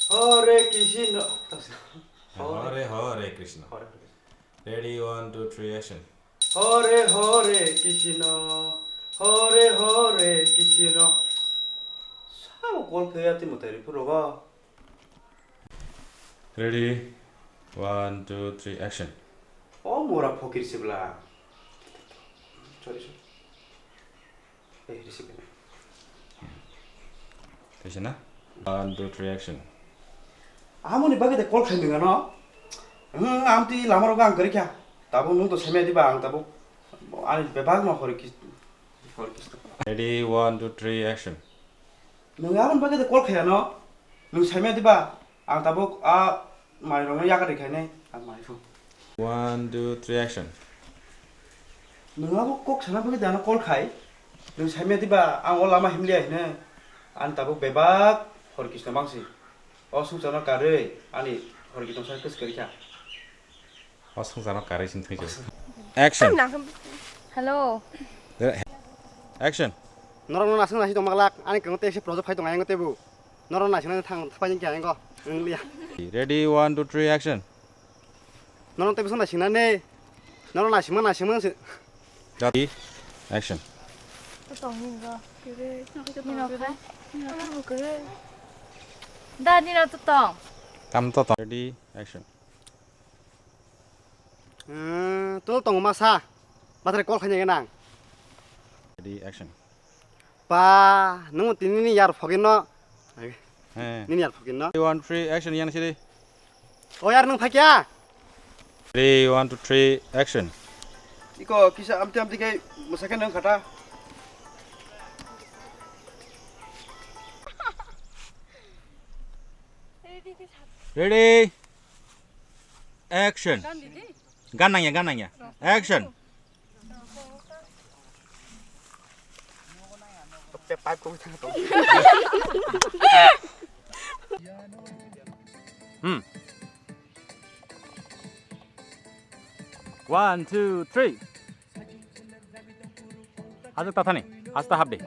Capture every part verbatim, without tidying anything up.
Hare Krishna. Hare Hare Krishna. Hare Hare. Ready, one, two, three, action. Hare Hare Krishna, Hare Hare Krishna. Sabo call khe ya timo tari phurogo. Ready, one, two, three, action. O mora phokir sibla. Sorry, sorry. Eh, receive kene. Kaisa na? One, two, three, action. Amoni bagwi de call khaimani gano. Hmm, amtwi lama rogo ang kwrwi kha. Tabuk nwng to semya diba ang tabuk. Ani bebak no hori kis-, hori kisto. Ready, one, two, three, action. Nwng amoni bagwi de call khaya no. Nwng semya diba? Ang tabuk a mai rokno yakarwi khainai, ang mai phu. One, two, three, action. Nwng abo kok sana bagwi de ano call khai. Nwng saimya diba, ang o lama himliya hinwi. Ang tabuk bebak hor kisna mangsi. O songcharno karwi ani hor kisna sa kwswk kwrwi kha. O songcharno karwi sini thangwi. Action. Hello. Action. Norokno nasing nasi tongma glak, ani kwrwngno tei se project phai tong ayang teibo. Norok naisingna thang thapai khe ayang go. Wng liya. Ready, one, two, three, action. Norok tei bising naisingna ne. Norok naisingma naisingma se. Ready, action. Tong ni go. Kere. Ni no khai. Ni no khai. Da ni no to tong. Tam to tong. Ready, action. Hmm, to tong masa. Bathre call khaina nang. Ready, action. Ba, nwng tini ni yar phogin no. He. Nini yar phogin no. Three, one, three, action, yang sidi. O yar nwng phakya? Three, one, two, three, action. Iko kisa amti amti kai masakhe nwng khata. Ready? Action. Gan nangya, gan nangya. Action. Hmm. One, two, three. Hajak tathani, hasta habdi.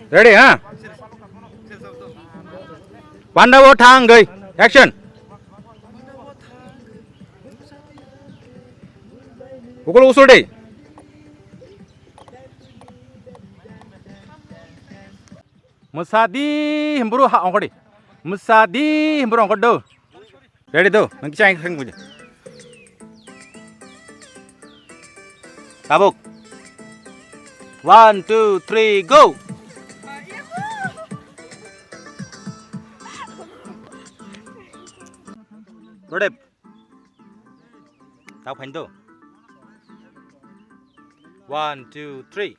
Ready, ha? Panda o thang goi. Action. Ukul usul dei. Mwsadi himburu ha ongkori. Mwsadi himburu ongkor do. Ready do. Nang kichang kang buja. Tabuk. One, two, three, go. Rodep. Tao phain do. One, two, three.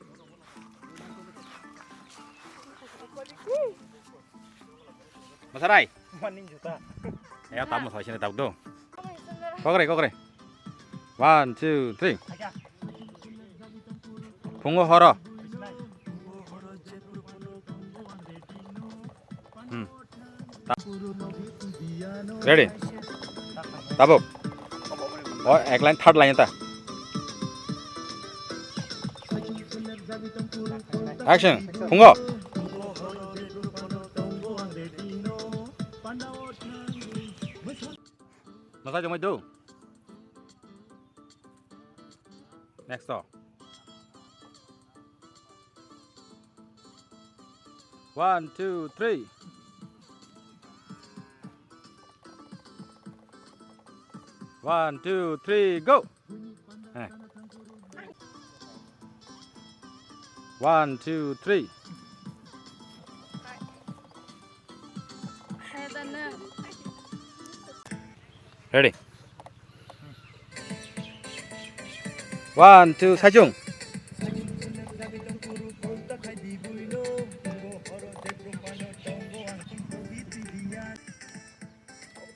Masarai. Maning juta. Ya, tamo sai sini tao do. Kokre, kokre. One, two, three. Phungo horo. Hmm. Ready? Tabuk. O, ek line, third line ta. Action. Phungo. Masa jomai do. Next to. One, two, three. One, two, three, go. Eh. One, two, three. Ready. One, two, saichung.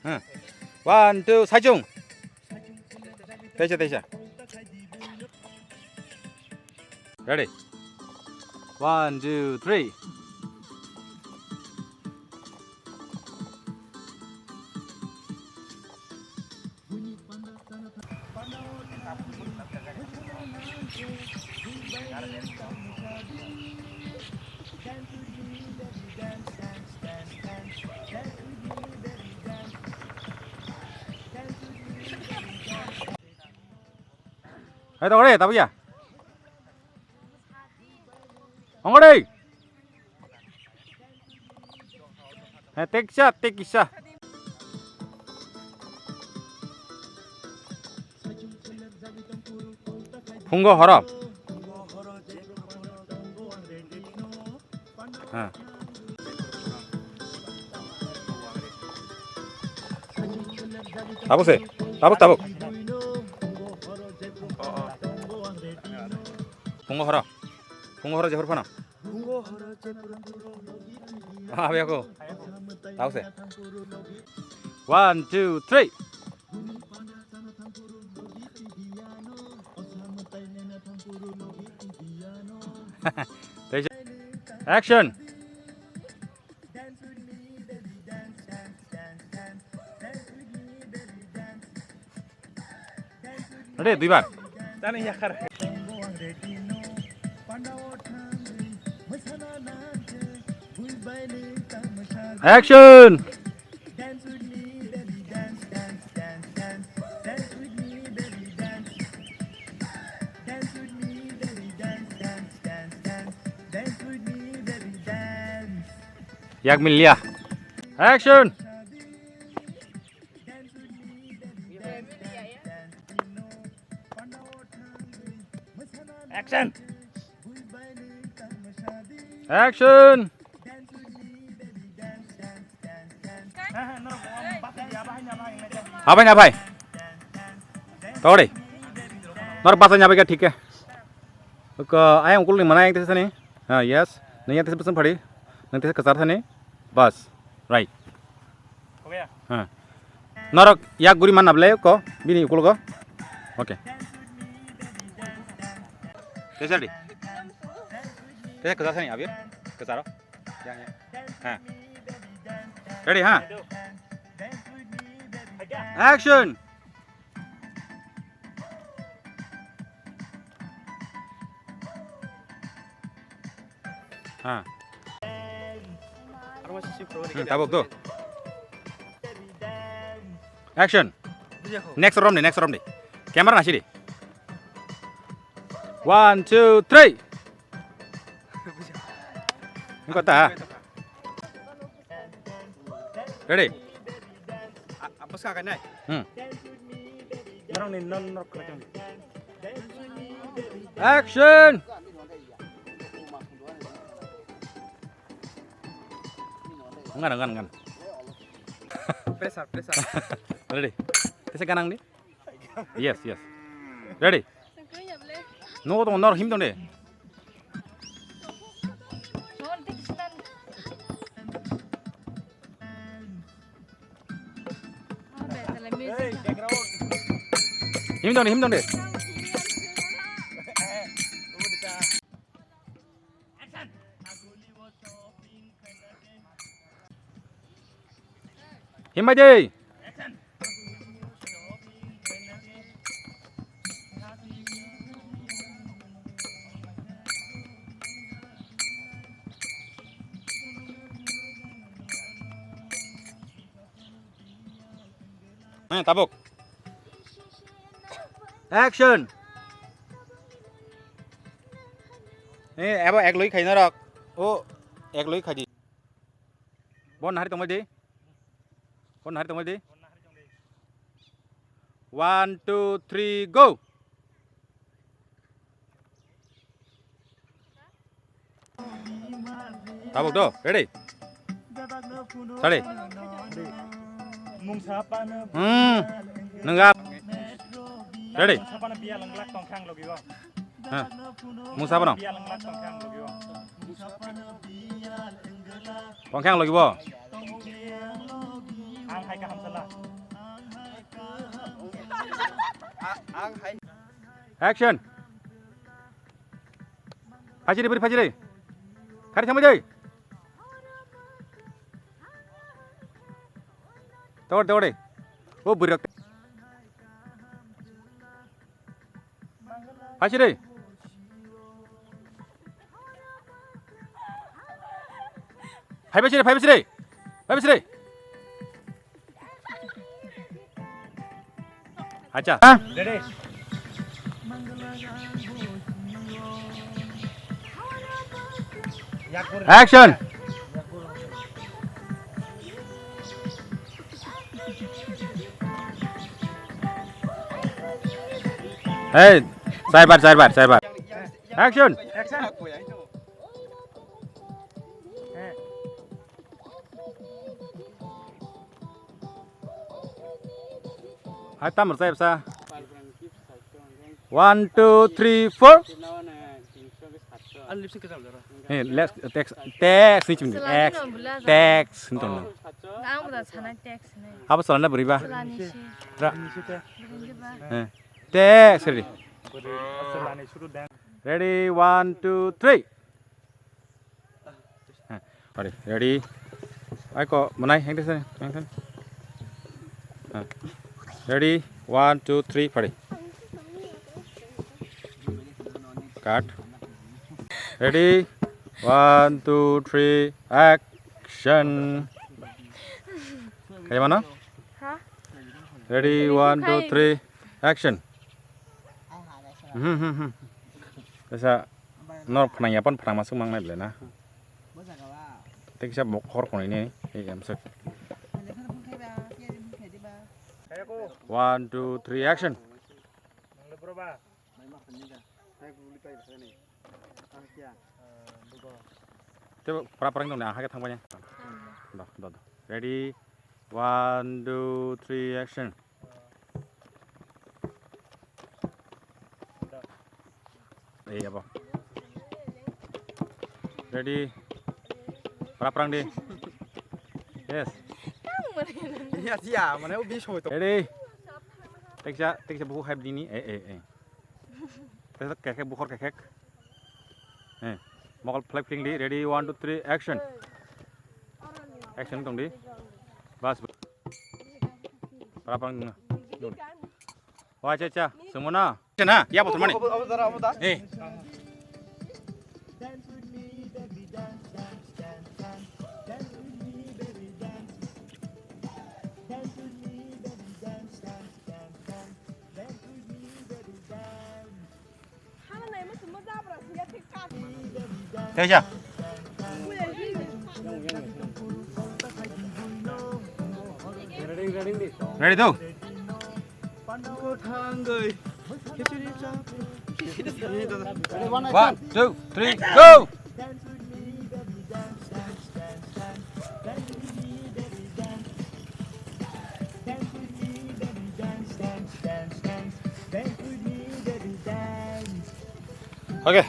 Huh. One, two, saichung. Teisa, teisa. Ready? One, two, three. Hai, tongore, tabuya. Ongore. Hai, teksa, teksa. Phungo horo. Ha. Tabuk se, tabuk, tabuk. Phungo horo, phungo horo jephru phano. Abi ako. Tabuk se. One, two, three. Action. Ready, duibar. Tani yakar. Action. Yak milia. Action. Action. Action. Abai na bai. Tore. Nor basa nya bai ka thik hai. Ko ayang ukul ni mana yang tesa ni. Ha, yes. Nang yang tesa pesan phari. Nang tesa kesar thani. Bas. Right. Ho gaya? Ha. Norok yak guri man nable ko bini ukul ko. Okay. Tesa di. Tesa kesar thani abir. Kesaro. Yang, yang. Ha. Ready, ha? Action. Ha. Hmm, tabuk do. Action. Next round ni, next round ni. Camera nasi di. One, two, three. Engko ta. Ready? Apa sih kakaknya? Hmm. Norok ni non norok kerja. Action. Ngan, ngan, ngan. Pressure, pressure. Ready? Tesa ganang di. Yes, yes. Ready? Nugo tong nor him tong de. Him tong de, him tong de. Himbai de. Heh, tabuk. Action. Eh, abo ek loi khai norok. O, ek loi khai di. Bon nahari tongbai di. Bon nahari tongbai di. One, two, three, go. Tabuk do, ready? Sari. Hmm, nengga. Ready? Ha. Mungsa bono. Tongkhe ang logi bo. Action. Phajiri bwrwi phajiri. Khari thangbai dei. Tawar tawar dei. O bwrwi rok. Phajiri. Phaibai sire, phaibai sire. Phaibai sire. Acha. Action. Hey, saibar, saibar, saibar. Action. Hai, tamar sai bsa. One, two, three, four. Hey, let's text, text ni chimni. X, text ni tong. Ang da sana text ni. Abo salana beriba. Salani si. Ra. Beringi ba. Hey, text ready. Ready, one, two, three. Ready, ready. Aiko, manai, hengte se, hengte. Ready, one, two, three, pari. Cut. Ready, one, two, three, action. Kaya mana? Ha? Ready, one, two, three, action. Hmm, hmm, hmm. Kaisa Nor phnang ya, pon phnang masuk mang nai le na. Teksa bok hor khoni ni, ei em sek. One, two, three, action. Te pra prang dong na, ha ke thang banya. Do, do, do. Ready, one, two, three, action. Ei, abo. Ready? Pra prang di. Yes. Iya, iya, mane ubi soy to. Ready? Teksa, teksa buku hype dini. Eh, eh, eh. Teksa kekek bukhor kekek. Eh. Mokol flap fling di. Ready? One, two, three, action. Action tong di. Bas. Pra prang. Wah, cha, cha. Semua na. Cha na, ya, betul mana? Eh. Teja. Ready to? One, two, three, go! Okay.